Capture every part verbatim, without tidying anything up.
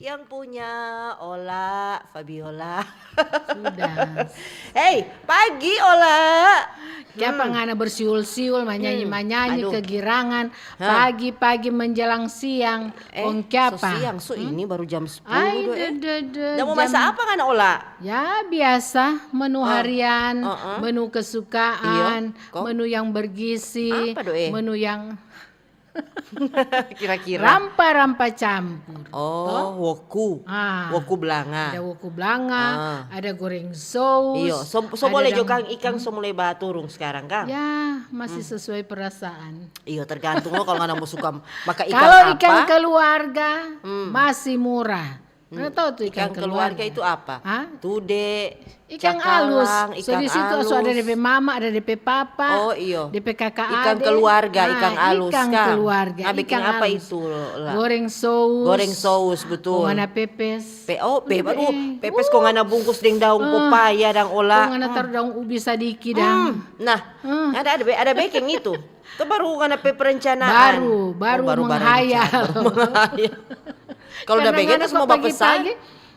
Yang punya Ola, Fabiola. Sudah. Hei, pagi Ola. Kiapa ngana bersiul-siul, manyanyi-manyanyi, kegirangan, pagi-pagi menjelang siang? Kong kiapa? So siang, so ini baru jam sepuluh do, eh. Nda mo masa apa ngana Ola? Ya, biasa, menu harian, menu kesukaan, menu yang bergizi, menu yang Kira-kira. Rampa-rampa campur. Oh, woku. Woku blanga. Ada woku blanga, ada goreng sous. Iyo, so, so ada boleh jo kang ikang so mulai baturung sekarang kang? Ya, masih sesuai perasaan. Iyo, tergantung lo kalau ngana mo suka maka ikan apa. Kalau ikan keluarga, masih murah. Ngana tau tu ikan keluarga itu apa? Tude, ikan alus. Cakalang, ikan alus. So di situ so ada depe mama, ada depe papa, oh iyo, depe kaka ade. Ikan keluarga, ikan alus kang. Ikan keluarga, ikan alus. Nah, bikin apa itu lah? Goreng sous. Goreng sous, betul. Kong ngana pepes. Pe, oh, pe, aduh, pepes kong ngana bungkus deng daun pepaya dang Ola. Kong ngana taru daun ubi sadiki dang. Nah, ada, ada, ada bekeng itu. Tu baru ngana pe perencanaan. Baru, baru menghayal. Baru menghayal. Kalau udah begitu semua bapesan.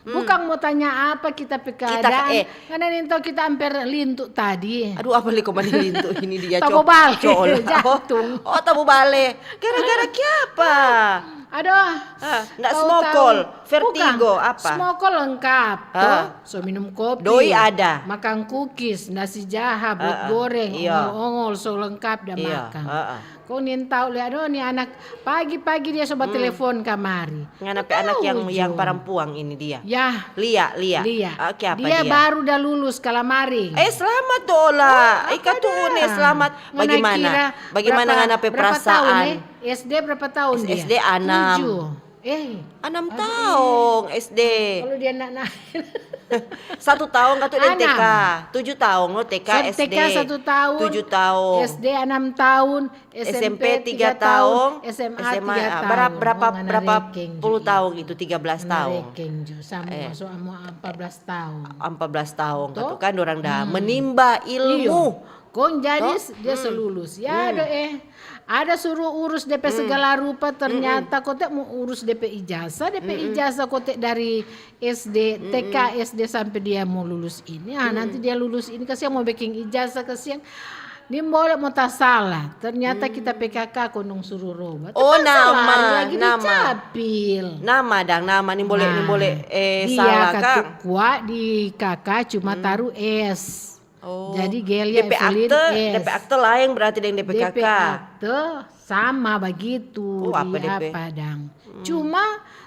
Bukang mo tanya apa kita pe keadaan. Ngana nintau kita amper lintu tadi. Aduh, apa liko mani lintu ini dia. Tabo bale, jantung. Oh, tabo bale. Gara-gara kiapa? Aduh. Ndak smokol, vertigo, apa? Smokol lengkap, toh. So minum kopi. Doi ada. Makang kukis, nasi jaha, bulut goreng, ongol-ongol, so lengkap da makang. Kong nintau lia, aduh ni anak pagi-pagi dia so batelefon kamari. Ngana pe anak yang, yang parampuang ini dia. Ya. Lia, Lia. Lia. Oke, apa dia? Dia baru da lulus kalamari. Eh, selamat Ola. Ika tu une selamat. Bagaimana? Bagaimana ngana pe perasaan? S D berapa tahun dia? S D enam. Tujuh. Eh, enam tahun S D. Kalau dia nak naik. Satu tahun katu dia T K. Tujuh tahun lo T K, S D. T K satu tahun. Tujuh tahun. S D enam tahun. S M P tiga tahun. S M A tiga tahun. Berapa, berapa puluh tahun itu? Tiga belas tahun. Rekeng jo. Sama masuk amo empat belas tahun. Empat belas tahun. Katu kan dorang dah menimba ilmu. Kong jadi dia so lulus. Ya do eh. Ada suruh urus depe segala rupa, ternyata kote mo urus depe ijazah, depe ijazah kote dari S D, T K, S D sampe dia mo lulus ini. Ah, nanti dia lulus ini, kasiang mo beking ijazah, kasiang. Nimbole mo tasala, ternyata kita pe kaka kong dong suruh roba. Oh, nama, nama. Nama dang, nama, nimbole, nimbole, eh, salah kang. Dia katu kwa di kaka cuma taru S. Oh. Jadi Gelia Evelyn S. Depe akte laeng berarti deng depe kaka. Depe akte sama bagitu. Oh, apa depe? Apa dang? Cuma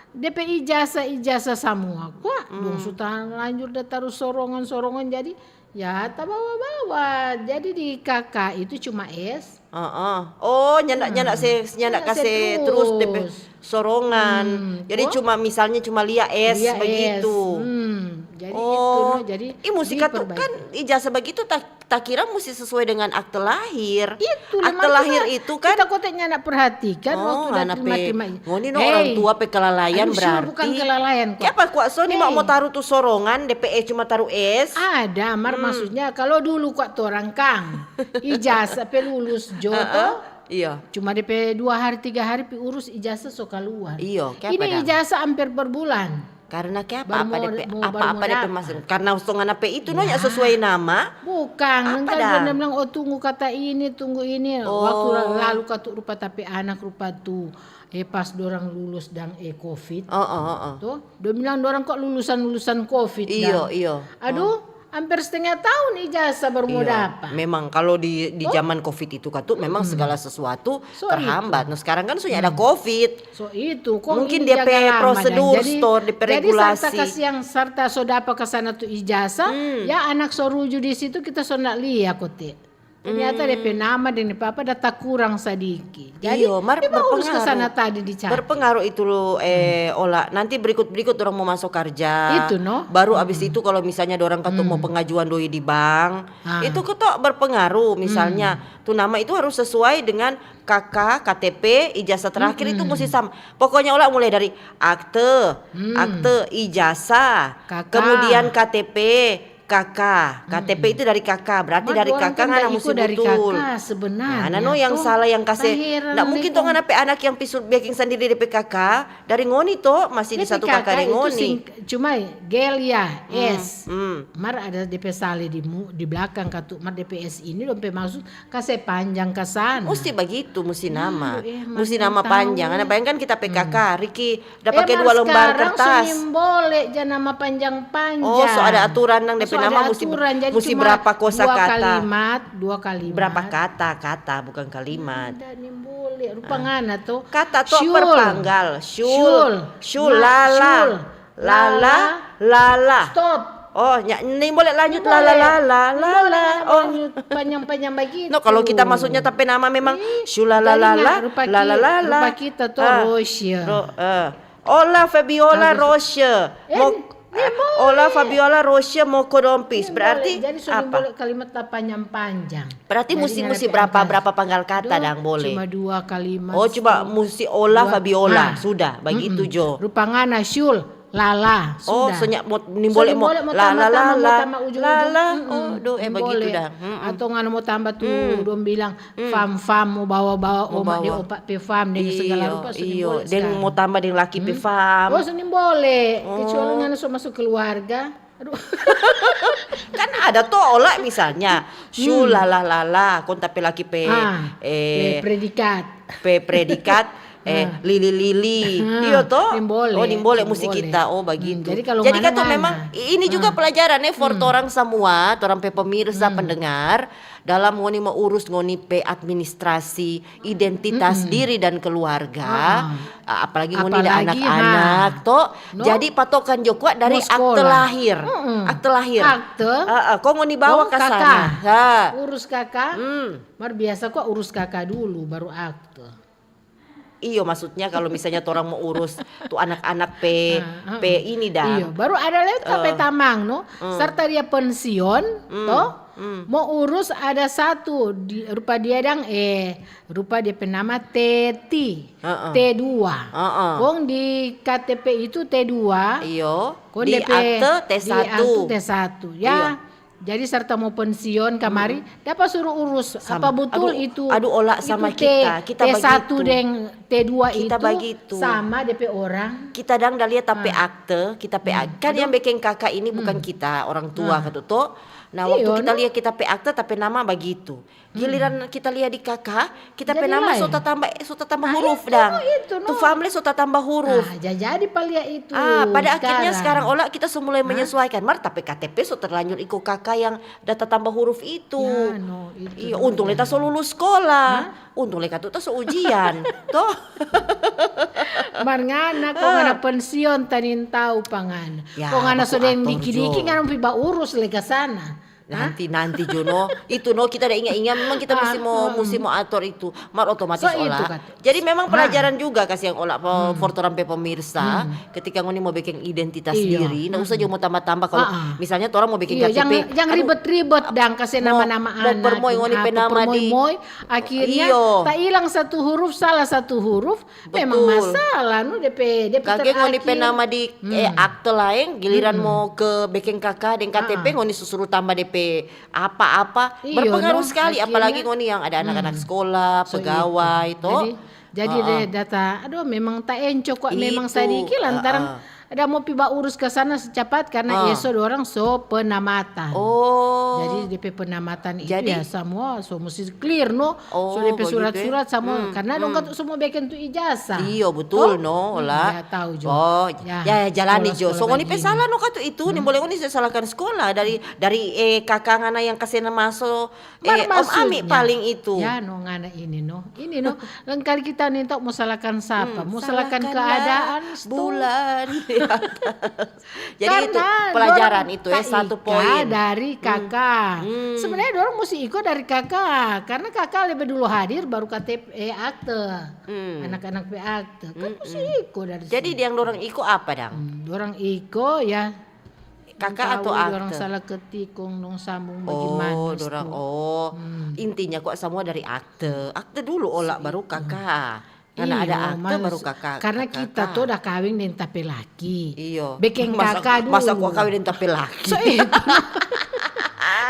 depe ijazah-ijazah samua kwa dong su talanjur da taru sorongan-sorongan, jadi ya tabawa-bawa. Jadi di kaka itu cuma S. Heeh. Oh, nyanda, nyanda se, nyanda kase trus depe sorongan. Jadi cuma misalnya cuma Lia S begitu. Jadi itu no, jadi ih, musika tu kan ijazah begitu ta, ta kira musti sesuai dengan akte lahir. Itu akte lahir itu kan. Kita kote nyanda perhatikan waktu da terima-terima. Ngoni no orang tua pe kelalaian berarti. Bukan kelalaian kwa. Kiapa kwa so ni mau taru tu sorongan, depe S cuma taru S? Ada, mar maksudnya kalau dulu kwa torang kang ijazah pe lulus jo to. Iya. Cuma depe dua hari, tiga hari pi urus ijazah so kaluar. Iyo, kiapa dang? Ini ijazah amper per bulan. Karena kiapa? Apa depe, apa, apa depe maksud? Karena so ngana pe itu no ya sesuai nama. Bukan, kan dia bilang, oh tunggu kata ini, tunggu ini. Waktu lalu katu rupa tapi anak rupa tu. Eh, pas dorang lulus dang eh covid. Tuh, dia bilang dorang kok lulusan-lulusan covid dang. Iyo, iyo. Aduh, amper setengah tahun ijazah baru mo dapa. Memang kalau di, di zaman covid itu katu memang segala sesuatu terhambat. Nah, sekarang kan sudah ada covid. So itu, kong mungkin dia pe prosedur store, dia pe regulasi. Jadi sarta kasiang, sarta so dapa ka sana tu ijazah, ya anak so ruju di situ kita so nda lia kote. Ternyata depe nama deng depe apa da takurang sadiki. Jadi, iyo, mar, dia bagus ka sana tadi dicari. Berpengaruh itu lo, eh, Ola. Nanti berikut-berikut dorang mo maso karja. Itu no. Baru abis itu kalau misalnya dorang katu mo pengajuan doi di bank, itu katu berpengaruh. Misalnya, tu nama itu harus sesuai dengan kaka, K T P, ijazah terakhir itu musti sama. Pokoknya Ola mulai dari akte, akte, ijazah, kemudian K T P, K K, K T P itu dari K K, berarti dari K K ngana musti butul. Nah, no yang salah yang kase, ndak mungkin to ngana pe anak yang pi beking sandiri depe K K, dari ngoni to, masih di satu K K deng ngoni. Cuma G L ya, S. Mar ada depe sale di, di belakang katu, mar depe S ini dong pe maksud kase panjang ka sana. Musti bagitu, musti nama. Musti nama panjang. Ngana bayangkan kita P K K, Riki da pake dua lembar kertas. Nimbole ja nama panjang-panjang. Oh, so ada aturan dang depe nama musti, musti berapa kosa kata. Dua kalimat, dua kalimat. Berapa kata, kata, bukan kalimat. Ada nimbole, rupa ngana to. Kata to perpanggal. Syul. Syul, lala. Lala, lala. Stop. Oh, nimbole lanjut lala, lala, lala. Oh, panjang-panjang bagitu. No, kalau kita maksudnya tapi nama memang syula lala, lala, lala. Rupa kita to Rosia. Ola Fabiola Rosia. Ola Fabiola Rosia moko dompis. Berarti apa? Jadi so nimbole kalimat panjang-panjang. Berarti musti, musti berapa, berapa panggal kata dang bole? Cuma dua kalimat. Oh, cuma musti ola Fabiola. Sudah, bagitu jo. Rupa ngana syul, lala. Oh, sudah. Nimbole mo lala, lala, lala. Oh, do, eh, bagitu dang. Atau ngana mo tamba tu, dong bilang fam-fam, mo bawa-bawa oma deng opa pe fam deng segala rupa, so nimbole. Deng mo tamba deng laki pe fam. Oh, so nimbole. Kecuali ngana so maso keluarga. Aduh. Kan ada to ola misalnya, syu lala lala, kong tapi laki pe, eh, predikat. Pe predikat, eh, lili-lili. Iyo to? Nimbole. Oh, nimbole musti kita. Oh, bagitu. Jadi katu memang ini juga pelajaran eh for torang samua, torang pe pemirsa, pendengar, dalam ngoni mo urus ngoni pe administrasi, identitas diri dan keluarga, apalagi ngoni ada anak-anak to. Jadi patokan jo kuat dari akte lahir. Akte lahir. Akte. Kong ngoni bawa ka sana. Urus kaka. Mar biasa kwa urus kaka dulu, baru akte. Iyo, maksudnya kalau misalnya torang mo urus tu anak-anak pe, pe ini dang. Iyo, baru ada lewat ka pe tamang no, serta dia pensiun to. Mo urus ada satu, rupa dia dang, eh, rupa dia pe nama Teti, T dua. Kong di K T P itu T dua. Iyo. Kong di akte T satu. T satu, ya. Jadi serta mo pensiun kamari, dapa suruh urus apa betul itu. Aduh, ola sama kita, kita T satu deng T dua itu sama depe orang. Kita dang da lia ta pe akte, kita pe akte. Kan yang beking kaka ini bukan kita, orang tua katu to. Nah, waktu kita lia kita pe akte, ta pe nama bagitu. Giliran kita lia di kaka, kita pe nama so tatamba, so tatamba huruf dang. Tu famle so tatamba huruf. Jadi pa lia itu. Ah, pada akhirnya sekarang ola kita so mulai menyesuaikan. Mar ta pe K T P so terlanjur iko kaka yang da tatamba huruf itu. Iyo, untung le ta so lulus skolah. Untung le katu ta so ujian. To. Mar ngana, kong ngana pensiun, ta nintau pa ngana. Kong ngana so deng diki-diki, ngana pi baurus le ka sana. Nanti, nanti jo no. Itu no, kita ada inga-inga, memang kita musti mo, musti mo ator itu. Mar otomatis ola. Jadi memang pelajaran juga kasiang ola for torang pe pemirsa, ketika ngoni mo beking identitas diri, nda usah jo mo tamba-tamba. Kalau misalnya torang mo beking K T P, jang ribet-ribet dang, kase nama-nama anak. Mo permoi ngoni pe nama di, akhirnya ta ilang satu huruf, salah satu huruf, memang masalah no, depe, depe. Kage ngoni pe nama di, eh, akte laeng, giliran mo ke beking kaka deng K T P, ngoni susuru tamba depe apa-apa, berpengaruh sekali, apalagi ngoni yang ada anak-anak sekolah, pegawai to. Jadi, jadi deh data, aduh, memang ta enco kwa, memang sadiki lantaran ada mo pi baurus ka sana secapat karena eso dorang so penamatan. Oh. Jadi depe penamatan itu ya samua so musti clear no. So depe surat-surat samua karena dong katu so mo beking tu ijazah. Iyo, betul no, ola. Ya, jalani jo. So ngoni pe salah no katu itu, nimbole ngoni salahkan sekolah dari, dari, eh, kaka ngana yang kase nama so. Eh, Om Ami paling itu. Ya no, ngana ini no. Ini no. Lengkali kita nih tau mo salahkan sapa? Mo salahkan keadaan, bulan. Jadi itu pelajaran itu ya, satu poin. Dari kaka. Sebenarnya dorang musti iko dari kaka, karena kaka lebih dulu hadir baru K T P, eh, akte. Anak-anak pe akte. Kan musti iko dari. Jadi yang dorang iko apa dang? Dorang iko ya. Kaka atau akte? Dorang salah ketik, kong dong sambung bagimana. Oh, dorang, oh. Intinya kok semua dari akte. Akte dulu ola, baru kaka. Karena ada akte, baru kaka. Karena kita tuh udah kawing deng ta pe laki. Iyo. Beking kaka dulu. Masa kok kawing deng ta pe laki? So itu.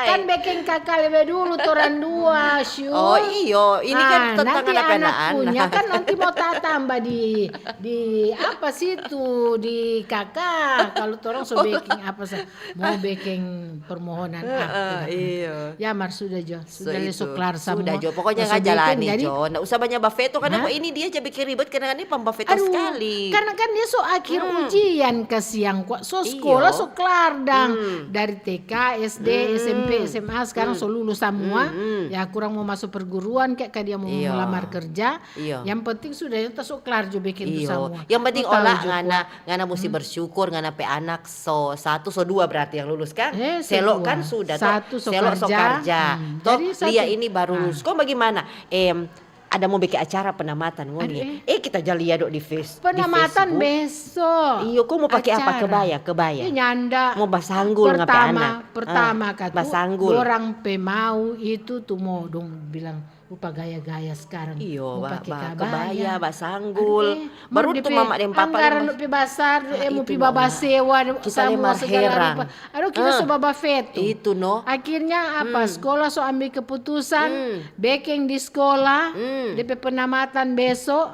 Kan beking kaka lebe dulu torang dua, Syu. Oh iyo, ini kan Ah, tentang nanti anak anak anak. Punya kan nanti mau tatamba di di apa situ di kaka. Kalau torang so beking apa sa, mau beking permohonan apa Heeh, tidak. Iyo. Ya mar sudah jo, So sudah le so itu. Klar semua. Sudah jo, pokoknya So nggak beking, jalani jadi jo. Nggak usah banyak bafeto karena Hah? Kok ini dia aja bikin ribet karena ini pambafeto Aduh, sekali. Karena kan dia so akhir ujian kasiang kwa. So Iyo. Sekolah so klar dang. Dari T K, S D, S M P, S M A sekarang so lulus semua. Ya kurang mau masuk perguruan kayak dia mau Iyo. Melamar kerja. Iyo. Yang penting sudah itu so klar jo bikin tu Iyo. semua. Yang penting Ko tahu olah jo ngana kwa. Ngana mesti bersyukur ngana pe anak so satu so dua berarti yang lulus kan? Eh, Selo so kan dua. Sudah Satu toh. So Selo so karja. Karja. Hmm, Toh jadi Lia satu. Ini baru Ah. Lulus. Kong bagaimana? Em, ada mau bikin acara penamatan ngoni. Aduh, Eh. kita ja lia dok di face. Penamatan Di Facebook. Besok. Iyo, kau mau pakai apa? Acara. Kebaya, kebaya. Eh, nyanda. Mau basanggul ngape Pertama, anak? Pertama Ah, katu, basanggul. Orang pe mau itu tu mau dong bilang rupa gaya-gaya sekarang. Iyo, Mau ba- pake ba- kabaya. Kebaya, basanggul. Aduh, eh, Baru mar tu depe mama deng papa anggaran deng depe basar, Ah, eh, mau itu pi baba mama. Sewa, Kita semua le mar segala herang. Rupa. Aduh, kita Ah, so baba fetu. Itu no. Akhirnya apa? Sekolah so ambil keputusan, beking di sekolah, depe penamatan besok,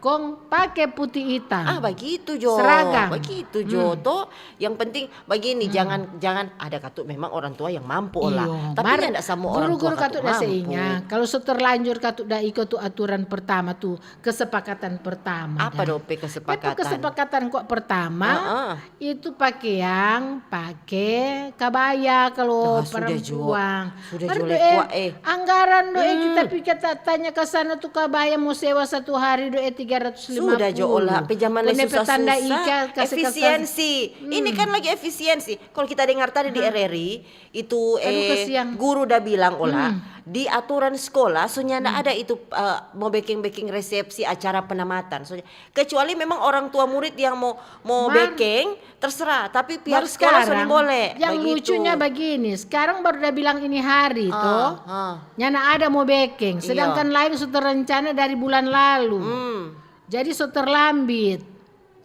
kong pake putih hitam. Ah, begitu jo. Seragam. Begitu jo. Toh, yang penting begini, jangan jangan ada katu memang orang tua yang mampu lah. Iyo, Tapi mar kan tidak semua orang tua guru-guru katu katu da mampu. Seinga. Kalau so terlanjur katu da iko tu aturan pertama tu, kesepakatan pertama. Apa Da. dope Itu kesepakatan? Kesepakatan kok pertama, Heeh. itu pakeang, pake kabaya kalau Ah, sudah jo. perempuan. Sudah Mar jo do, le eh, kwa, eh. Anggaran do, eh, kita pi kita tanya ke sana tu kabaya mau sewa satu hari do, eh, tiga ratus lima puluh. Sudah jo olah, pe zaman Kone le pe tanda susah-susah, ika, kasih kertas. efisiensi. Ini kan lagi efisiensi. Kalau kita dengar tadi di R R I, itu Aduh, eh, kasiang. Guru da bilang olah, di aturan sekolah so nyanda ada itu eh, mau beking-beking resepsi acara penamatan. So, kecuali memang orang tua murid yang mau mau Mar- beking, terserah. Tapi pihak Mar sekolah so sekarang, boleh. Yang Begitu. Lucunya begini, sekarang baru da bilang ini hari to. Ah. Nyanda ada mau beking, sedangkan Iya. lain so terencana dari bulan lalu. Hmm. Jadi so terlambit.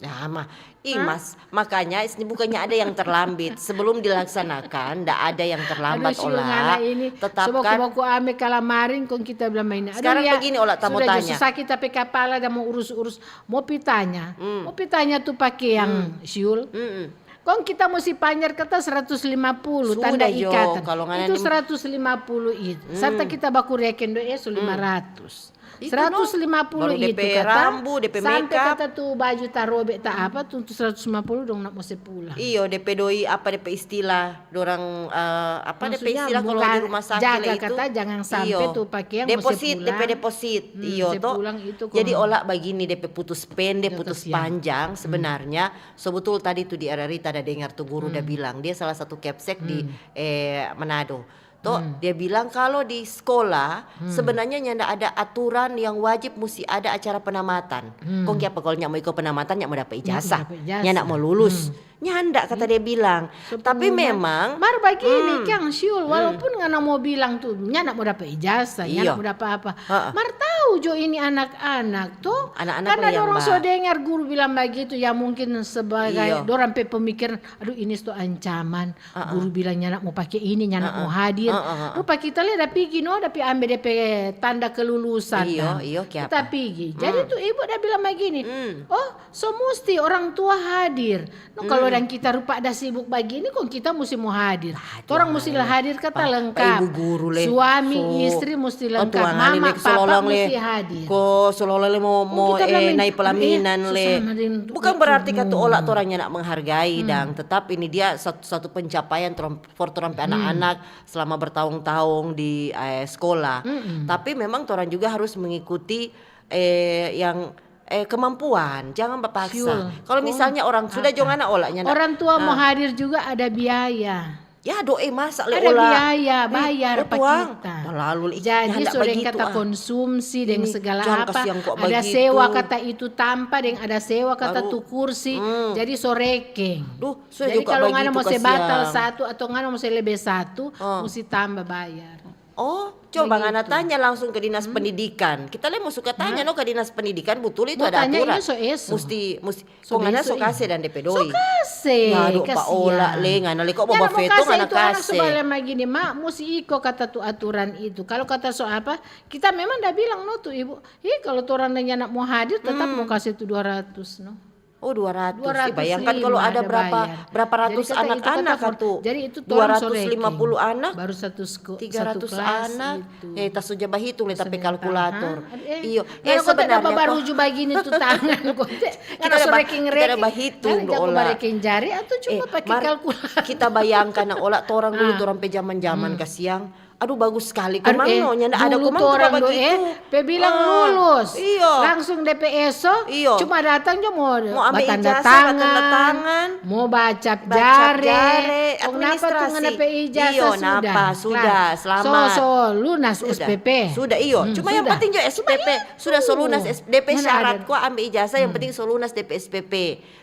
Nah, mah, ih, Mas, makanya ini bukannya ada yang terlambit. Sebelum dilaksanakan, ndak ada yang terlambat, Aduh, Syul, Ola. ngana ini. Tetap Coba kan. Baku ame kalamari kong kita bilang main. Aduh, Sekarang ya, begini, Ola, ta mo sudah tanya. Susah kita pe kapala dan mau urus-urus. Mau pi tanya. Hmm. Mau pi tanya tu pake yang Syul. Mm-mm. Kong kita musti panjar kata seratus lima puluh Sudah tanda jo, ikatan. Kalau ngana Itu ni- seratus lima puluh itu. Serta kita baku reken do, eh, so lima ratus. Itu Seratus lima puluh no. Baru itu depe kata, rambu, depe sampe makeup. Kata tu baju tarobe ta apa tu, tu seratus lima puluh dong nak mo se pulang. Iyo, depe doi apa depe istilah, dorang eh, apa depe Maksudnya, istilah kalau bukan di rumah sakit jaga itu. Kata, jangan sampe Iyo. Tu pake yang mo se Deposit, depe pulang. Deposit. Hmm, Iyo se to. Pulang itu Jadi kong. Ola bagini, depe putus pende, Iyo, putus kasihan. Panjang sebenarnya. So betul tadi tu di R R I ta ada dengar tu guru da bilang, dia salah satu kepsek di eh, Manado. To, dia bilang kalau di sekolah sebenarnya nyanda ada aturan yang wajib musti ada acara penamatan. Kong kiapa kalau nyak mo iko penamatan, nyak mo dapa ijazah, Dapa ijazah. Nyak mo lulus. Nyanda kata dia bilang. Tapi memang Mar bagini kang Syul, walaupun ngana mo bilang tu nyanda mo dapa ijazah, nyanda Iyo. Mo dapa apa. Heeh. Mar tau jo ini anak-anak tu. Anak-anak Karena yang dorang ba- so dengar guru bilang bagitu, ya mungkin sebagai Iyo. Dorang pe pemikiran, aduh ini tu ancaman. Guru bilang nyanda mo pake ini, nyanda mo hadir. Rupa kita le da pigi no, da pi ambe depe tanda kelulusan. Iyo, Kan. Iyo, kiapa? Kita pigi. Jadi tu ibu da bilang bagini, oh so musti orang tua hadir. No, kalau dan kita rupa ada sibuk bagini, kong kita musti mo hadir. Torang musti lah hadir kata Pa- lengkap. pa ibu guru le. Suami, So, istri musti oh, lengkap. Tuang ale Mama, le, papa sololong le. Musti hadir. Ko sololong le mo, mo Kita bilang, eh, nai pelaminan eh, le. Susah, Nadine, untuk Bukan itu. Berarti kata Ola torang nyanda menghargai dang. Tetap ini dia satu, satu pencapaian torang, for torang pe anak-anak selama bertahun-tahun di eh, sekolah. Tapi memang torang juga harus mengikuti eh, yang eh, kemampuan, jangan bapaksa. Siul. Kalau misalnya orang sudah jong anak Ola nyanda. Orang tua mo hadir juga ada biaya. Ya doe masa le Ada Ola. Biaya, Ih, bayar oh, pa tuang. Kita. Terlalu, ih, Jadi nyanda so deng begitu, kata ah. Konsumsi deng Ini, segala jang apa. Kasiang kok Ada begitu. Sewa kata itu tampa deng ada sewa kata Baru, tu kursi. hmm. Jadi so rekeng. Duh, sudah Jadi juga kalau begitu, ngana mo se batal kasiang. Satu atau ngana mo se lebe satu, musti tamba bayar. Oh, coba ngana tanya langsung ke dinas pendidikan. Kita lei mo suka tanya no ke dinas pendidikan, butul itu ada aturan. Musti, musti, kong ngana so kase dan depe doi. Ya, aduh, pa ola le, ngana le kok bawa feto ngana kase. Bagini, ma, musti iko kata tu aturan itu. Kalau kata so apa, kita memang da bilang no tu ibu, ih, kalau torang da nyanda mo hadir, tetap mo kase tu dua ratus no. Oh, dua ratus. Ih, bayangkan kalau ada berapa, berapa ratus anak-anak tu. Jadi itu torang so rengking. Dua ratus lima puluh anak, baru satu sko-, tiga ratus anak. Eh, ta so ja bahitung le ta pe kalkulator. Iyo. Eh, sebenarnya baru ju bagini tu tangan kote. Kita so rengking-rengking. Kita da bahitung do ola. Bareking jari atau cuma pake kalkulator. Kita bayangkan na ola torang dulu, torang pe jaman-jaman kasiang. Aduh, bagus skali komang no, nyanda ada komang tu bagitu. Pe bilang lulus, iyo, langsung depe eso, iyo, cuma datang jo mo ambe ijazah, batanda tangan, mo bacap jare. Kong napa tu ngana pe ijazah? Iyo, napa, sudah, selamat. So, so lunas S P P. Sudah, iyo. Cuma yang penting jo S P P sudah so lunas, depe syarat kwa ambe ijazah, yang penting so lunas depe S P P.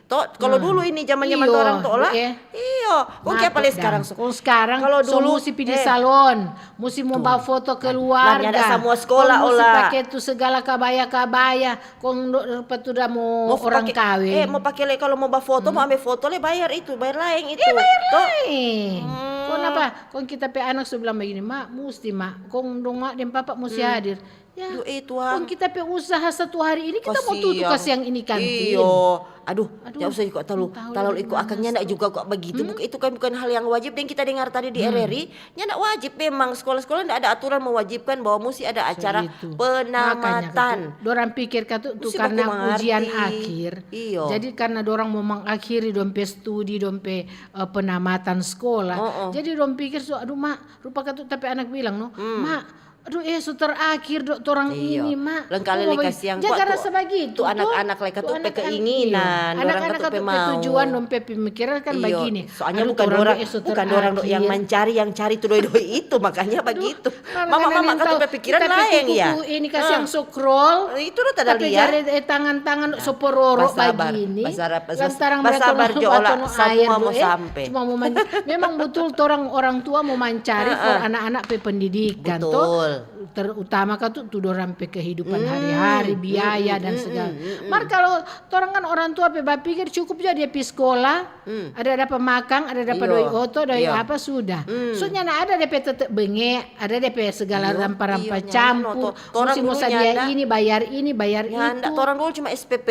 To, kalau dulu ini jaman-jaman torang to ola, iyo. Kong kiapa le skarang so? Kong skarang so musti pi di salon, musti mo bawa foto keluarga. Nyanda samua skola ola. Kong musti pake tu segala kabaya-kabaya. Kong do, rupa tu da mo orang kaweng. Eh, mo pake le, kalau mo bawa foto, mo ambe foto le bayar itu, bayar laeng itu. Eh, bayar laeng. Kong napa? Kong kita pe anak so bilang bagini, ma, musti ma. Kong dong ma deng papa musti hadir. Ya, kong kita pe usaha satu hari ini kita mo tutu kasiang ini kantin. Iyo. Aduh, nyanda usah iko talalu, talalu iko akang, nyanda juga kwa bagitu. Bukan, itu kan bukan hal yang wajib. Deng kita dengar tadi di R R I, nyanda wajib memang. Sekolah-sekolah nda ada aturan mewajibkan bahwa musti ada acara penamatan. Dorang pikir katu tu karna ujian akhir. Iyo. Jadi karna dorang mo mangakhiri dong pe studi, dong pe, eh, penamatan sekolah. Jadi dong pikir so, aduh ma, rupa katu ta pe anak bilang no, ma, aduh, eh, so terakhir do torang ini, ma. Lengkali le kasiang jaga rasa bagitu tu anak-anak le katu pe keinginan, dorang katu pe mau. Tujuan dong pe pemikiran kan bagini. Soalnya bukan dorang, bukan dorang do yang mencari, yang cari tu doi-doi itu, makanya bagitu. Mama-mama katu pe pikiran laeng ya. Ini kasiang so scroll. Itu lo tada lihat. Tangan-tangan so pororo bagini. Lantaran mereka basabar jo ola, samua mo sampe. Cuma mo manja. Memang butul torang orang tua mo mancari for anak-anak pe pendidikan to. Terutama katu tu dorang pe kehidupan hari-hari, biaya dan segala. Mar kalau torang kan orang tua pe bapikir cukup ja dia pi skola, ada dapa makang, ada dapa doi oto, doi apa, sudah. So nyanda ada depe tete benge, ada depe segala rampa-rampa campur. Musti mo sadia ini, bayar ini, bayar itu. Torang dulu cuma S P P.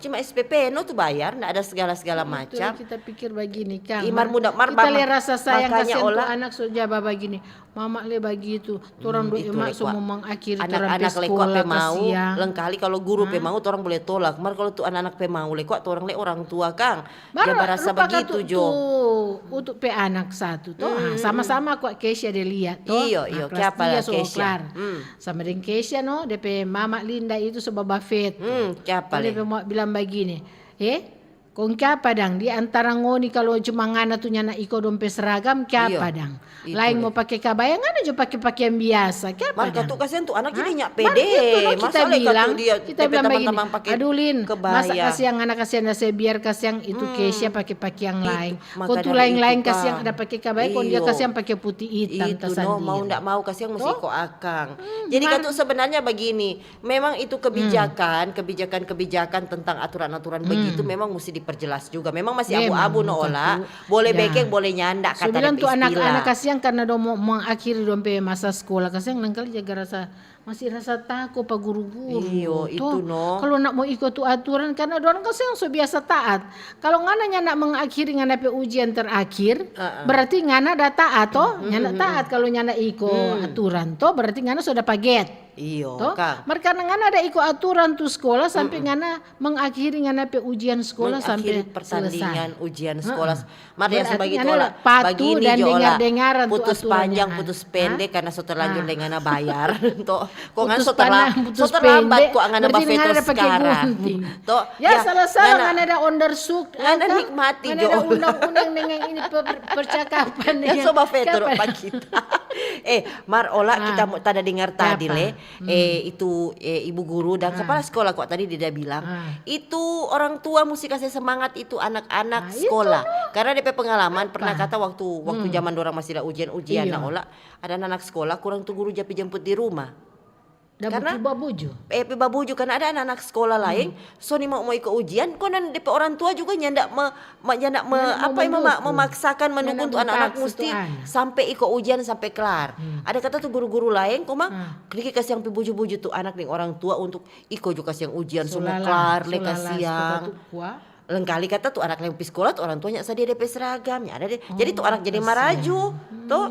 Cuma S P P no tu bayar, nda ada segala-segala macam. Kita pikir bagini kang. Mar muda, mar kita le rasa sayang, kasiang tu anak so ja babagini. Mama le bagitu, torang do emak so mo mangakhiri torang pe skola, kasiang. Lengkali kalau guru pe mau torang boleh tolak, mar kalau tu anak-anak pe mau le kwa, torang le orang tua kang. Mar rupa katu tu untuk pe anak satu to, sama-sama kwa Kesia de lia to. Iyo, iyo, kiapa la Kesia? Sama deng Kesia no, depe mama Linda itu so babafet. Kiapa le? Depe mama bilang bagini, eh, kong kiapa dang di antara ngoni kalu cuma ngana tu nyanda iko dong pe seragam, kiapa dang? Laeng mo pake kabaya, ngana jo pake pakiang biasa, kiapa dang? Mar katu kasiang tu anak jadi nyak pede. Mar itu no kita bilang, kita bilang bagini, aduh Lin, masa kasiang ngana kasiang da se biar kasiang itu Kesia pake pakiang laeng. Kong tu laeng-laeng kasiang ada pake kabaya, kong dia kasiang pake putih itam. Itu no, mau ndak mau kasiang musti iko akang. Jadi katu sebenarnya bagini, memang itu kebijakan, kebijakan-kebijakan tentang aturan-aturan begitu memang musti diperjelas juga. Memang masih abu-abu no ola. Boleh bekeng, boleh nyanda, kata depe istilah. So bilang tu anak-anak kasiang karna dong mo mangakhiri dong pe masa skola, kasiang nangkali jaga rasa Masih rasa tako pa guru-guru. Iyo, itu no. Kalu nda mo iko tu aturan, karna dorang kasiang so biasa taat. Kalu ngana nyanda mangakhiri ngana pe ujian terakhir, berarti ngana da taat to? Nyanda taat kalu nyanda iko aturan to, berarti ngana so dapa get. Iyo, to? Mar karna ngana da iko aturan tu skola sampe ngana mangakhiri ngana pe ujian skola sampe selesai. Mangakhiri pertandingan ujian skola. Mar yang so bagitu ola, patu bagini dan jo ola, dengar-dengaran tu putus panjang, putus pendek, karna so terlanjur deng ngana bayar. To, Kong ngana so terlambat, so terlambat kok ngana bafeto sekarang. To, ya, salah-salah ngana ada onderzoek, ngana nikmati jo. Ngana ada undang-undang dengan ini percakapan. Ya, so bafeto pa kita. Eh, mar ola kita mo tada dengar tadi le. Eh, itu, eh, ibu guru dan kepala sekolah kok tadi dia bilang, itu orang tua musti kasih semangat itu anak-anak sekolah. Karena dia pe pengalaman pernah kata waktu, waktu zaman dorang masih ada ujian-ujian, nah ola ada anak sekolah kurang tu guru ja pi jemput di rumah. Karena pi babuju. Eh, pi babuju, karena ada anak-anak sekolah laeng so ni mau, mau iko ujian, konon depe orang tua juga nyanda me, me, nyanda me, apa ya, memaksakan mendukung tu anak-anak musti sampe iko ujian sampe klar. Ada kata tu guru-guru laeng koma, diki kasiang pi buju-buju tu anak deng orang tua untuk iko jo kasiang ujian, so mo klar le kasiang. Lengkali kata tu anak yang pi skola tu orang tuanya sadia depe seragam, ya ada deh. Jadi tu anak jadi maraju, to.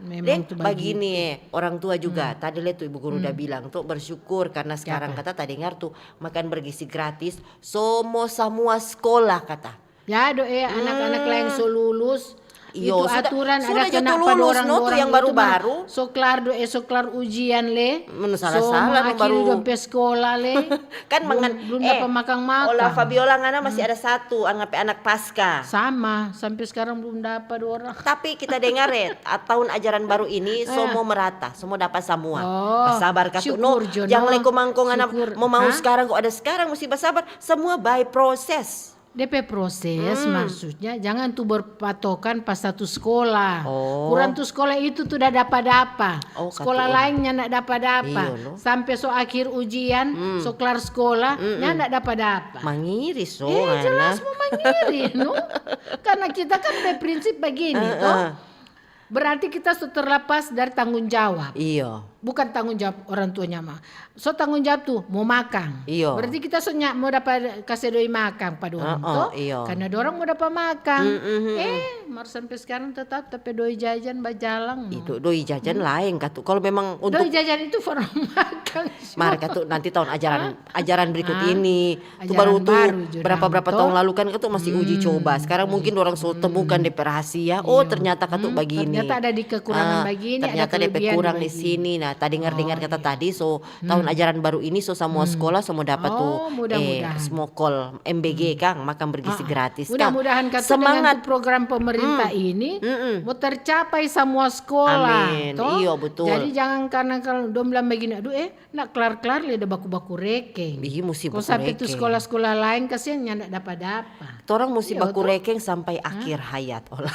Deng bagini, eh, orang tua juga. Tadi le tu ibu guru udah bilang tu bersyukur karena sekarang kata tadengar tu makan bergizi gratis, so mo samua skola kata. Ya do, eh, anak-anak laeng so lulus, Iyo, itu aturan ada kena pa dorang-dorang itu baru. So klar do, eh, so klar ujian le. Menu salah-salah no baru. Dong pe skola le. Kan mangan, belum dapa makang-makang. Ola Fabiola ngana masih ada satu, ngana pe anak Paskah. Sama, sampe skarang belum dapa dorang. Tapi kita dengar, eh, tahun ajaran baru ini so mo merata, so mo dapa samua. Basabar katu no. Jang le komang ko ngana mo mau skarang ko ada skarang, musti basabar. Samua by proses. Depe proses, maksudnya jangan tu berpatokan pa satu skola. Kurang tu skola itu tu da dapa-dapa. Skola laeng nyanda dapa-dapa. Sampe so akhir ujian, so klar skola, nyanda dapa-dapa. Mangiri so. Eh, jelas mo mangiri no. Karena kita kan berprinsip bagini to. Berarti kita so terlepas dari tanggung jawab. Iyo. Bukan tanggung jawab orang tuanya mah. So tanggung jawab tu mo makang. Iyo. Berarti kita so nya mo dapa kase doi makang pa dorang to. Iyo. Karena dorang mo dapa makang. Eh, mar sampe skarang tetap tapi doi jajan bajalang no. Itu doi jajan laeng katu. Kalau memang untuk doi jajan itu for makang. Mar katu nanti tahun ajaran ajaran berikut ini. Tu baru tu berapa-berapa tahun lalu kan katu masih uji coba. Sekarang mungkin dorang so temukan depe rahasia. Oh, ternyata katu bagini. Ternyata ada di kekurangan bagini, ada kelebihan di bagini. Ternyata depe kurang di sini. Nah, tadengar-dengar kata tadi, so tahun ajaran baru ini so samua skola so mo dapa tu, eh, smokol M B G kang, makan bergizi gratis kang. Mudah-mudahan katu dengan tu program pemerintah ini mo tercapai samua skola. Amin. Iyo, betul. Jadi jangan karena kalau dong bilang bagini, aduh, eh, Nda klar-klar le da baku-baku rekeng. Ih, musti baku rekeng. Ko sampe tu skola-skola laeng kasiang nyanda dapa-dapa. Torang musti baku rekeng sampe akhir hayat, ola.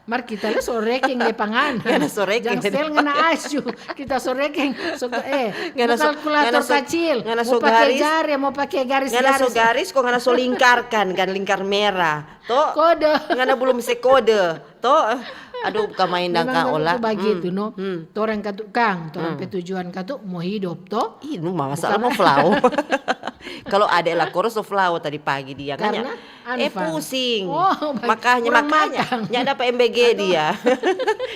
Mar kita le so rekeng le pa ngana. Ngana so rekeng. Jang stel ngana asu. Kita so rekeng. So, eh, mo kalkulator kacil. Ngana so garis. Mo pake jari, mo pake garis-garis. Ngana so garis, kong ngana so lingkarkan, kan, lingkar mera. To? Kode. Ngana belum se kode. To, aduh, buka main dang ka ola. Memang bagitu, no. Torang katu kang, torang pe tujuan katu mo hidop, to? Ih, nu mama salah mo flau. Kalau ade la koro so flau tadi pagi dia kan. Karena eh, pusing. Makanya, makanya. Nya dapa M B G dia.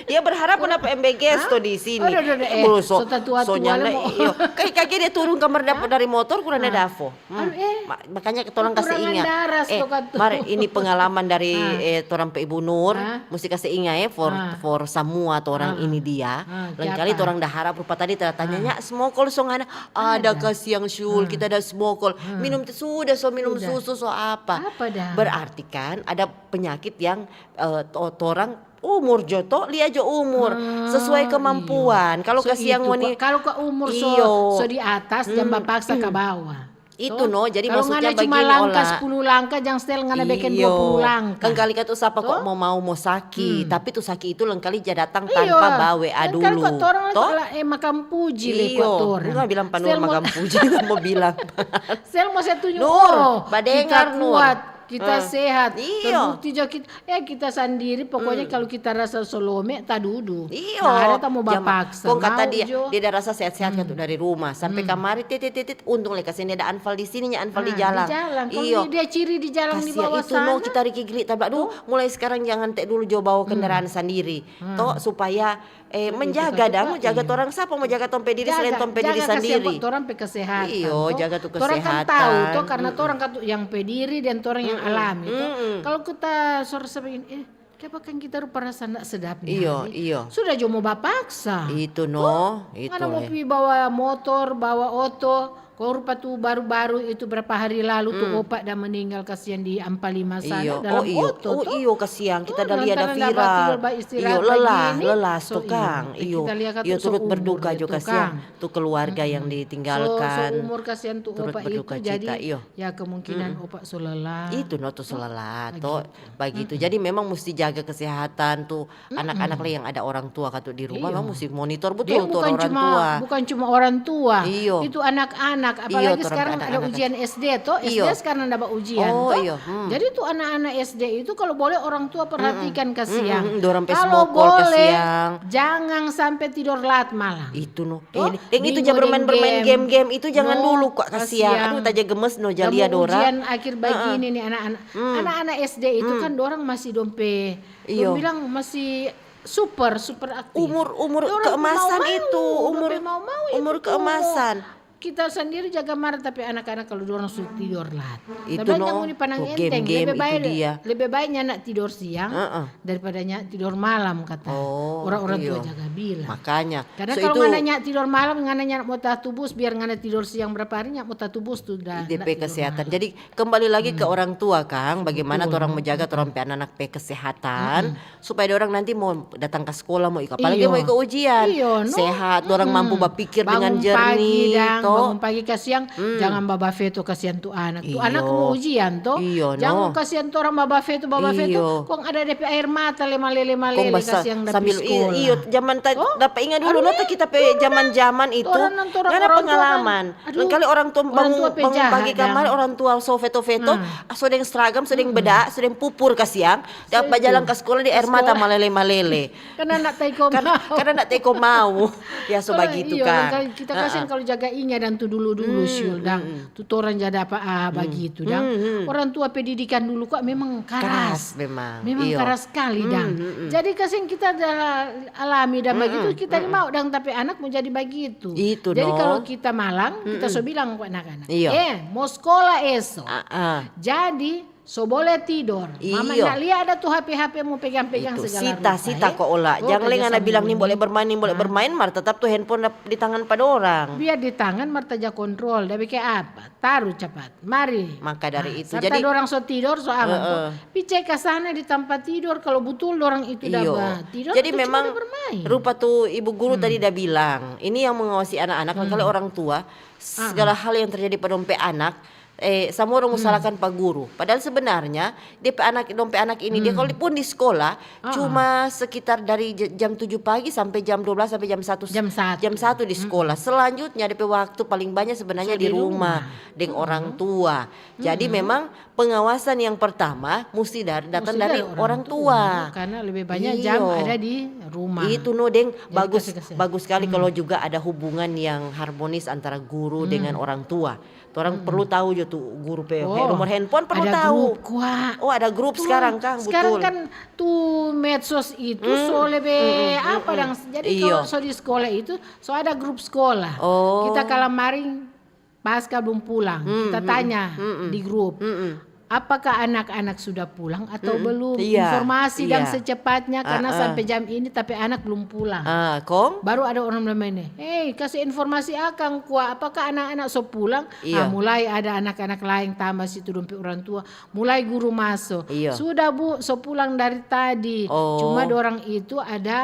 Dia berharap mo dapa M B G sto di sini. Aduh, aduh, aduh, eh, so tatua-tua le mo. Iyo. Kaki-kaki dia turun kamar dapa dari motor, kurang ada dafo. Aduh, eh. Makanya torang kasi inga. Eh, mar ini pengalaman dari, eh, torang pe Ibu Nur, musti kasi inga, eh, for, for samua torang ini dia. Lain kali torang da harap rupa tadi tanya, "Nya, smokol so ngana?" Ada kasiang, Syul, kita ada smokol. Minum tu sudah, so minum susu, so apa. Berarti kan ada penyakit yang, eh, torang umur jo to, lia jo umur, sesuai kemampuan. Kalau kasiang ngoni, kalau ka umur so, so di atas, jang bapaksa ka bawah. Itu no, jadi maksudnya bagini, ola. Kalau ngana cuma langkah sepuluh langkah, jang stel ngana bikin dua puluh langkah. Kan kali katu sapa kok mo mau mo saki, tapi tu saki itu lengkali ja datang tanpa bawe dulu. Kan kali kok torang lagi, eh, makang puji le kok torang. Bunga bilang pa Nur makang puji, mo bilang. Stel mo se tunjuk, Nur, badengar, Nur. Kita sehat, terbukti jo kita, eh, kita sandiri, pokoknya kalu kita rasa so lome, tadudu. Iyo. Nah, ada ta mo bapaksa. Kong kata dia, dia da rasa sehat-sehat kan tu dari rumah sampe kamari, titit, titit, untung le kasiang dia ada anfal di sini, nya anfal di jalang. Di jalang. Kong dia ciri di jalang di bawah sana. Kasiang itu no, kita riki gili tabla. Duh, mulai sekarang jangan te dulu jo bawa kendaraan sandiri. To, supaya eh, menjaga dang, jaga torang. Sapa mo jaga tong pe diri selain tong pe diri sandiri? Jaga, jaga kasiang torang pe kesehatan. Iyo, jaga tu kesehatan. Torang kan tau to, karena torang kan tu yang pe diri dan torang yang alami to. Kalau kita sor-, sering, eh, Kapa kan kita rupa rasa ndak sedap. Iyo, iyo. Sudah jo mo bapaksa. Itu no, itu. Ngana mo pi bawa motor, bawa oto, kong rupa tu baru-baru itu berapa hari lalu tu opa da meninggal kasihan di Ampalima sana dalam oto. Oh iyo, kasihan. Kita da lia da viral. Iyo, lelah, lelah tu kang. Iyo, iyo, turut berduka jo kasihan. Tu keluarga yang ditinggalkan. So umur kasihan tu opa itu, jadi ya kemungkinan opa so lelah. Itu no tu so lelah to. Bagitu. Jadi memang musti jaga kesehatan tu anak-anak lei yang ada orang tua katu di rumah, memang musti monitor betul tu orang tua. Bukan cuma orang tua. Iyo. Itu anak-anak, apalagi sekarang ada ujian S D to, S D sekarang ada ujian to. Jadi tu anak-anak S D itu kalau boleh orang tua perhatikan kasiang. Dorang pe smokol kasiang. Kalau boleh jangan sampai tidor lat malam. Itu no. Deng itu ja bermain-bermain game-game itu jangan dulu kwa kasiang. Aduh, taja gemes no ja lia dorang. Ujian akhir bagini nih anak-anak. Anak-anak S D itu kan dorang masih dong pe, dong bilang masih super, super aktif. Umur, umur keemasan itu, umur, umur keemasan. Kita sendiri jaga mara, tapi anak-anak kalau dorang su tidor lat. Itu no, ngoni pandang enteng, lebe bae, lebe bae nyanda tidor siang daripada nyanda tidor malam, kata orang-orang tua jaga bilang. Makanya. Karena kalau ngana nyanda tidor malam, ngana nyanda mo tatubus, biar ngana tidor siang berapa hari, nyanda mo tatubus tu da. Depe kesehatan. Jadi kembali lagi ke orang tua, kang, bagaimana torang menjaga torang pe anak-anak pe kesehatan. Supaya dorang nanti mo datang ka skola, mo iko, apalagi mo iko ujian. Sehat, dorang mampu bapikir dengan jernih to. Bangun pagi kasiang, jangan babafeto kasiang tu anak. Tu anak mo ujian to. Jangan kasiang tu orang babafeto, babafeto. Kong ada depe air mata le malele, malele kasiang da pi skola. Iyo, zaman dapa inga dulu no to, kita pe zaman-zaman itu. Ngana pengalaman. Lain kali orang tua bangun pagi kamar, orang tua so feto-feto, so deng seragam, so deng beda, so deng pupur kasiang. Tiap bajalang ka skola di air mata malele-malele. Karena ndak tai ko mau. Karena ndak tai ko mau. Ya so bagitu kan. Kita kasiang kalau jaga inga dang tu dulu-dulu, Syul, dang tu torang ja dapa bagitu dang. Orang tua pe didikan dulu kwa memang karas. Memang karas skali dang. Jadi kasiang kita da alami dang bagitu, kita ni mau dang tapi anak mo jadi bagitu. Jadi kalau kita malang, kita so bilang kwa anak-anak, eh, mo skola eso. Jadi so bole tidor. Mama nda lia ada tu H P, H P mo pegang-pegang segala rupa. Sita, sita ko ola. Jang lei ngana bilang nimbole bermain, nimbole bermain, mar tetap tu handphone di tangan pa dorang. Biar di tangan mar taja kontrol, da bikin apa? Taru capat. Mari. Maka dari itu, serta jadi dorang so tidor, so aman to. Pi cek ka sana di tampa tidor, kalau butul dorang itu da tidor. Jadi memang rupa tu ibu guru tadi da bilang, ini yang mengawasi anak-anak, lain kali orang tua, segala hal yang terjadi pa dong pe anak, eh, samua orang mo salahkan pa guru. Padahal sebenarnya, dia pe anak, dong pe anak ini, dia kalau pun di skola, cuma sekitar dari j-, jam tujuh pagi sampe jam dua belas, sampe jam satu, jam satu di skola. Selanjutnya, dia pe waktu paling banyak sebenarnya di rumah, deng orang tua. Jadi memang pengawasan yang pertama musti dari, datang dari orang tua. Karena lebih banyak jam ada di rumah. Itu no, deng bagus, bagus skali kalau juga ada hubungan yang harmonis antara guru dengan orang tua. Torang perlu tau jo tu guru pe nomor handphone, perlu tau. Oh, ada grup sekarang, kang, butul. Sekarang kan tu medsos itu so lebe apa dang. Jadi kalau so di skola itu, so ada grup skola. Kita kalamaring Paskah blum pulang, kita tanya di grup, apakah anak-anak sudah pulang atau belum? Informasi dang secepatnya, karena sampe jam ini tapi anak blum pulang. Baru ada orang bilang bagini, "Hei, kasi informasi akang kwa, apakah anak-anak so pulang?" Mulai ada anak-anak laeng tamba situ, dong pe orang tua, mulai guru maso. "Sudah, Bu, so pulang dari tadi. Cuma dorang itu ada,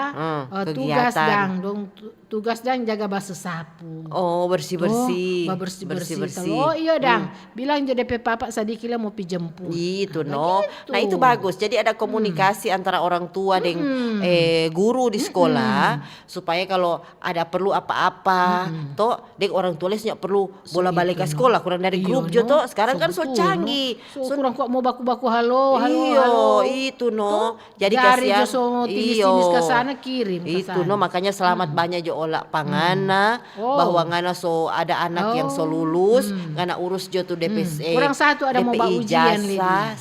eh, tugas dang, dong tu-, tugas dang jaga basasapu." Oh, bersih-bersih. Babersih-bersih. Oh, iyo dang. Bilang jo depe papa sadiki la mo pi jemput. Itu no. Nah, itu bagus. Jadi ada komunikasi antara orang tua deng, eh, guru di skola, supaya kalau ada perlu apa-apa, to, deng orang tua les ndak perlu bola-balik ka skola, kurang dari grup jo to. Sekarang kan so canggih. So kurang kwa mo baku-baku halo, halo, halo. Itu no. Jadi kasiang, timis-timis ka sana, kirim ka sana. Itu no, makanya selamat banya jo ola pa ngana, bahwa ngana so ada anak yang so lulus, ngana urus jo tu depe, eh, kurang satu ada mo ba ujian lagi.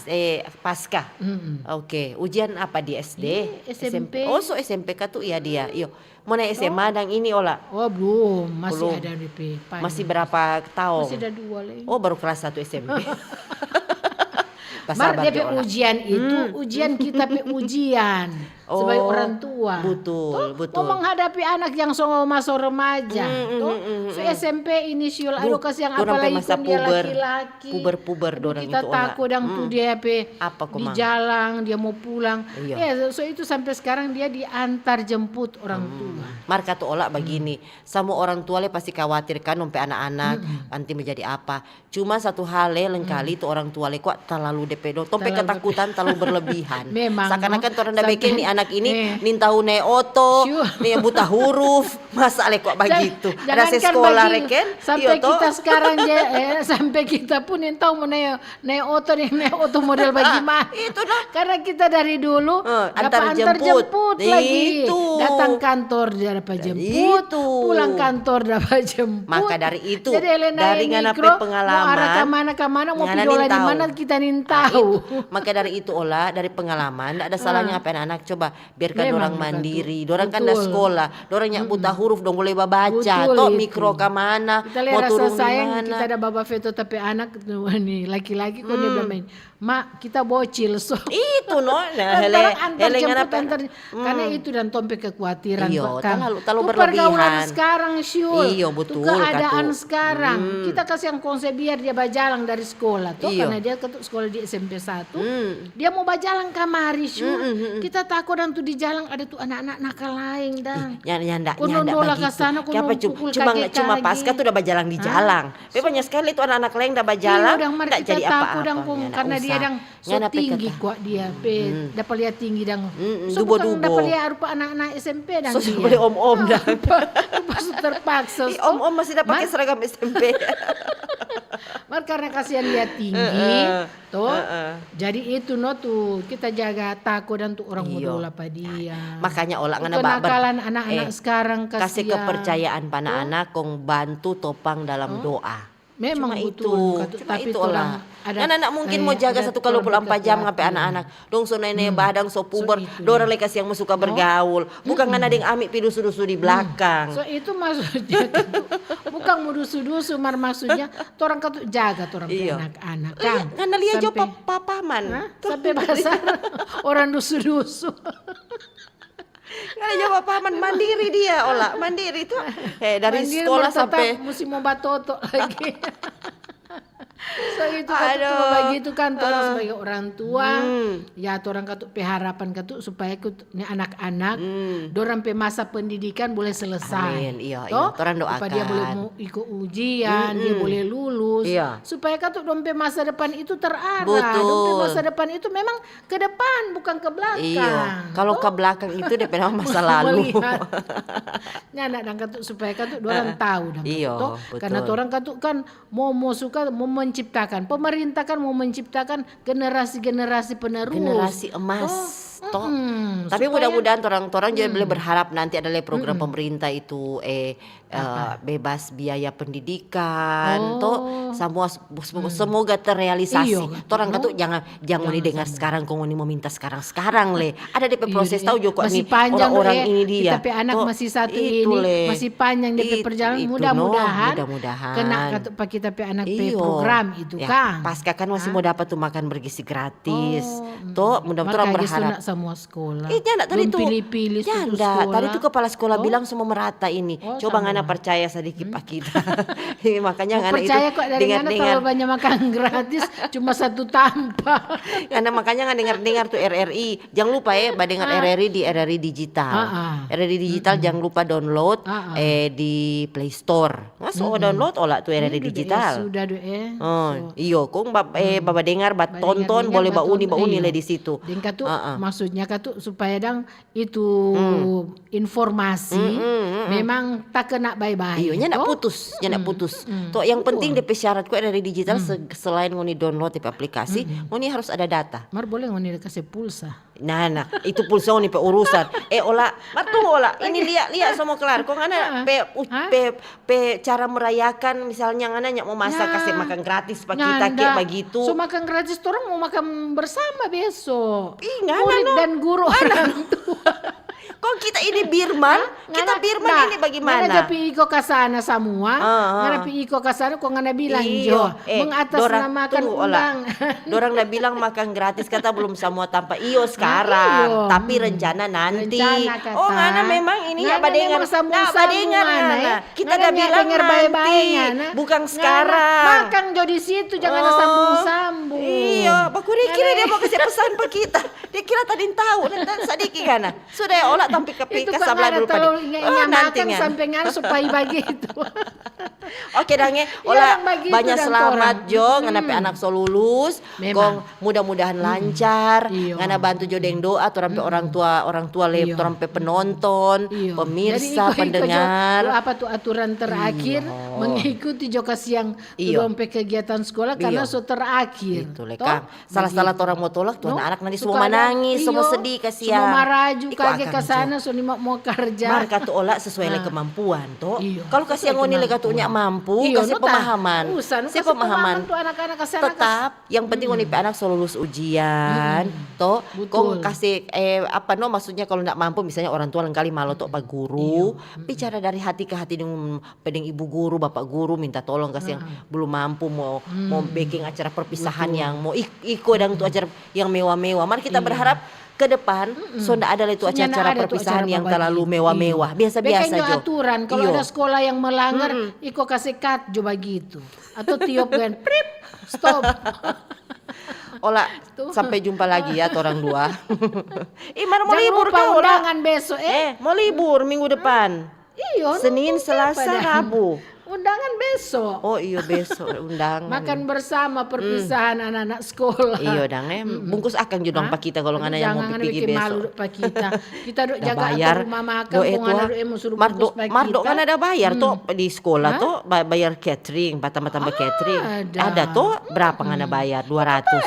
Eh, Paskah. Oke, ujian apa di S D? Di S M P. S M P. Oh, so S M P katu, iya dia. Iyo. Mo nae S M A dang ini, ola? Oh, blum, masih ada depe panjang. Masih berapa taong? Masih ada dua lagi. Oh, baru kelas satu S M P. Mar, dia pe ujian itu, hmm, ujian kita pe ujian sebagai orang tua. Betul, betul. Mo menghadapi anak yang so maso remaja, to? So S M P ini, Syul, aduh, kasiang, apalagi kan dia laki-laki. Puber-puber dorang itu, Ola. Kita tako dang tu dia pe di jalang, dia mo pulang. Iya. Ya, so itu sampe skarang dia diantar jemput orang tua. Mar katu Ola bagini, samua orang tua le pasti khawatir kan, dong pe anak-anak nanti menjadi apa. Cuma satu hal le, lengkali tu orang tua le kwa talalu depe do-, tong pe ketakutan talalu berlebihan. Memang, no? Seakan-akan torang da beking ni anak ini, nintau nae oto, ni buta huruf, masa le kwa bagitu? Ada se sekolah reken, sampe kita skarang je, eh, sampe kita pun nintau mo nae, nae oto ni, nae oto model bagimana. Itu no. Karena kita dari dulu dapa antar jemput lagi. Datang kantor dapa jemput, pulang kantor dapa jemput. Maka dari itu, dari ngana pe pengalaman, mo arah ka mana, ka mana, mo pi dola di mana, kita nintau. Maka dari itu, Ola, dari pengalaman, nda ada salahnya apa anak-anak coba biarkan dorang mandiri. Dorang kan da skola, dorang nya buta huruf, dong bole babaca, to, mikro ka mana, mo turung di mana. Kita le rasa sayang, kita da baba feto tapi anak, ni laki-laki kong dia bilang, "Ma, kita bocil, so." Itu no, nah, lantaran antar jemput, antar, karena itu dan tong pe kekhawatiran, iyo, kan. Talalu, talalu berlebihan. Tu pergaulan skarang, Syul. Iyo, betul, keadaan skarang. Kita kasiang kong se biar dia bajalang dari skola, to, karena dia katu skola di S M P satu. Dia mo bajalang kamari, Syul. Kita tako dang tu di jalang ada tu anak-anak nakal laeng, dang. Nyanda, nyanda bagitu. Kong dong dola ka sana, kong dong pukul kage-kage. Cuma, cuma Paskah tu da bajalang di jalang. Pe banyak skali tu anak-anak laeng da bajalang, nda jadi apa-apa. Iyo, dang, mar kita tako dang kong, karena dia dang so tinggi kwa dia pe, dapa lia tinggi dang. So bukang dapa lia rupa anak-anak S M P dang dia. So bole om-om dang. Rupa so terpaksa. Ih, om-om masih da pake seragam S M P. Mar karena kasiang lia tinggi, to. Jadi itu no tu, kita jaga tako dang tu orang mo dola pa dia. Makanya Ola ngana ba-, kenakalan anak-anak skarang, kase kepercayaan pa anak-anak, kong bantu topang dalam doa. Memang butul, katu, tapi torang ada, ngana nda mungkin mo jaga satu kali dua puluh ampat jam ngape anak-anak. Dong so nae-nae badang, so puber, dorang le kasiang mo suka bergaul. Bukang ngana deng ami pi dusu-dusu di blakang. So itu maksudnya, katu, bukang mo dusu-dusu, mar maksudnya torang katu jaga torang pe anak-anak, kang. Ngana lia jo pa-, papaman. Sampe basar orang dusu-dusu. Ngana jo papaman, mandiri dia, Ola, mandiri tu. Eh, dari skola sampe musti mo batoto lagi. So itu katu, bagitu kan, torang sebagai orang tua, ya torang katu pe harapan katu supaya katu ni anak-anak, dorang pe masa pendidikan boleh selesai. Amin, iyo, iyo, torang doakan. Supaya dia boleh mo iko ujian, dia boleh lulus. Supaya katu dong pe masa depan itu terarah, dong pe masa depan itu memang ke depan, bukang ke blakang. Iyo, kalo ke blakang itu depe nama masa lalu. Melihat. Nyanda dang katu, supaya katu dorang tau dang katu, to. Karena torang katu kan mo, mo suka mo menciptakan, pemerintah kan mo menciptakan generasi-generasi penerus. Generasi emas, to. Tapi mudah-mudahan torang, torang juga boleh berharap nanti ada lagi program pemerintah itu, eh, eh, bebas biaya pendidikan, to, samua s-, s-, semoga terrealisasi. Iyo, katu. Torang katu jang, jang ngoni dengar skarang, kong ngoni mo minta skarang-skarang le. Ada depe proses, tau jo kwa ni orang-orang ini dia. Kita pe anak masih satu ini, masih panjang depe perjalanan. Mudah-mudahan, mudah-mudahan kena katu pa kita pe anak pe program itu, kang. Paskah kan masih mo dapa tu makan bergizi gratis. To, mudah-mudahan torang berharap. Sekolah. Eh, nyanda tadi tu. Nyanda, tadi tu kepala sekolah bilang semua merata ini. Coba ngana percaya sadiki pa kita. Makanya ngana itu percaya kwa dari ngana dengar-dengar. Terlalu banyak makan gratis, cuma satu tampa. Ngana, makanya ngana dengar-dengar tu R R I. Jang lupa, eh, badengar R R I di R R I Digital. R R I Digital jang lupa download, eh, di Play Store. Nggak, so download ola tu R R I Digital. Sudah do, eh. Oh, iyo, kong ba-, eh, badengar, batonton, boleh bauni, bauni le di situ. Deng katu, maksudnya katu supaya dang itu informasi memang takena bae-bae. Iyo, nyanda putus, nyanda putus. To, yang penting depe syarat kwa dari digital, se-, selain ngoni download depe aplikasi, ngoni harus ada data. Mar boleh ngoni kase pulsa. Nah, nah, itu pulsa ngoni pe urusan. Eh, ola, mar tunggu ola. Ini lia, lia, so mo klar. Kong ngana pe, pe, pe cara merayakan, misalnya ngana nya mo masak, kase makan gratis pa kita, kek bagitu. So makan gratis, torang mo makan bersama beso. Ih, ngana no. Murid dan guru orang tua. Kong kita ini birman, kita birman ini bagaimana? Ngana ja pi iko ka sana samua, ngana pi iko ka sana, kong ngana bilang jo, mengatasnamakan undang. Dorang da bilang makan gratis, kata belum samua tampa. Iyo, sekarang, tapi rencana nanti. Oh, ngana memang ini ya badengar. Nah, badengar ngana. Kita da bilang nanti, bukan sekarang. Makang jo di situ, jangan sambung-sambung. Iyo, baku dia kira dia mau kasih pesan pa kita. Dia kira tadi tahu, dan sadiki ngana. Sudah ya, Ola tampi ke pika sabla dulu padi. Oh, nanti ngana. Sampe ngana supaya bagitu. Oke dang, eh. Ola, banya slamat jo, ngana pe anak so lulus. Kong mudah-mudahan lancar. Ngana bantu jo deng doa, torang pe orang tua, orang tua le, torang pe penonton, pemirsa, pendengar. Apa tu aturan terakhir, mengikuti jo kasiang tu dong pe kegiatan sekolah karena so terakhir. Itu le, Kang. Salah-salah torang mo tolak, tu anak-anak nanti semua manangis, semua sedih, kasiang. Semua maraju kage ka sana, so ni mo karja. Mar katu Ola sesuai le kemampuan, to. Kalau kasiang ngoni le katu nya mampu, kase pemahaman. Kase pemahaman tu anak-anak ka sana. Tetap, yang penting ngoni pe anak so lulus ujian, to. Kong kase, eh, apa no, maksudnya kalau ndak mampu, misalnya orang tua lengkali malo to pa guru, bicara dari hati ke hati deng pe deng ibu guru, bapak guru, minta tolong, kasiang belum mampu mo, mo beking acara perpisahan yang mo ik-, iko dang tu acara yang mewah-mewah. Mar kita berharap ke depan so nda ada lagi tu acara-acara perpisahan yang terlalu mewah-mewah. Biasa-biasa jo. Aturan, kalau ada sekolah yang melanggar, iko kase cut jo bagitu. Atau tiop kan, prip, stop. Ola, sampai jumpa lagi ya, torang dua. Ih, mar mo libur ka Ola? Jangan lupa undangan besok, eh. Eh, mo libur minggu depan. Iyo, Senin, Selasa, Rabu. Undangan besok. Oh iyo, besok undangan. Makan bersama perpisahan anak-anak sekolah. Iyo dang, eh. Bungkus akang jo dong pa kita kalau ngana yang mo pigi besok. Jangan ada bikin malu pa kita. Kita dok jaga atur rumah makan, kong ngana dok yang mo suruh bungkus pa kita. Mar dok ngana ada bayar to di sekolah to, bayar catering, patamba-tamba catering. Ada to, berapa ngana bayar? Dua ratus.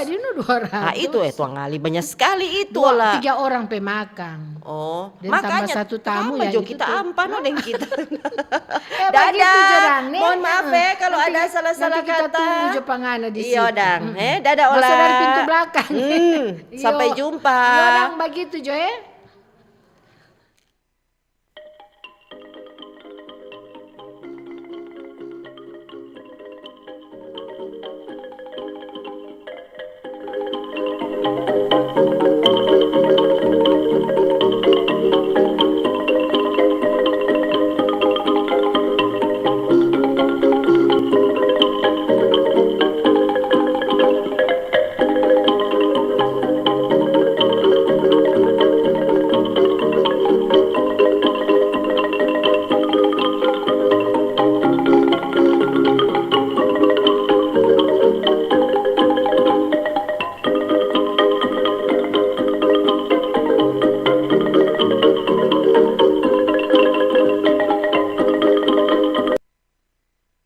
Nah, itu eh, tuang ngali banyak sekali itu lah. Tiga orang pe makang. Oh, makanya satu tamu ya, jo kita ampa no deng kita. Dadah. Mohon maaf eh kalau ada salah-salah kata. Nanti kita tunggu jo pa ngana di situ. Iyo dang, eh, dadah Ola. Masuk dari pintu belakang. Sampai jumpa. Iyo dang, bagitu jo eh.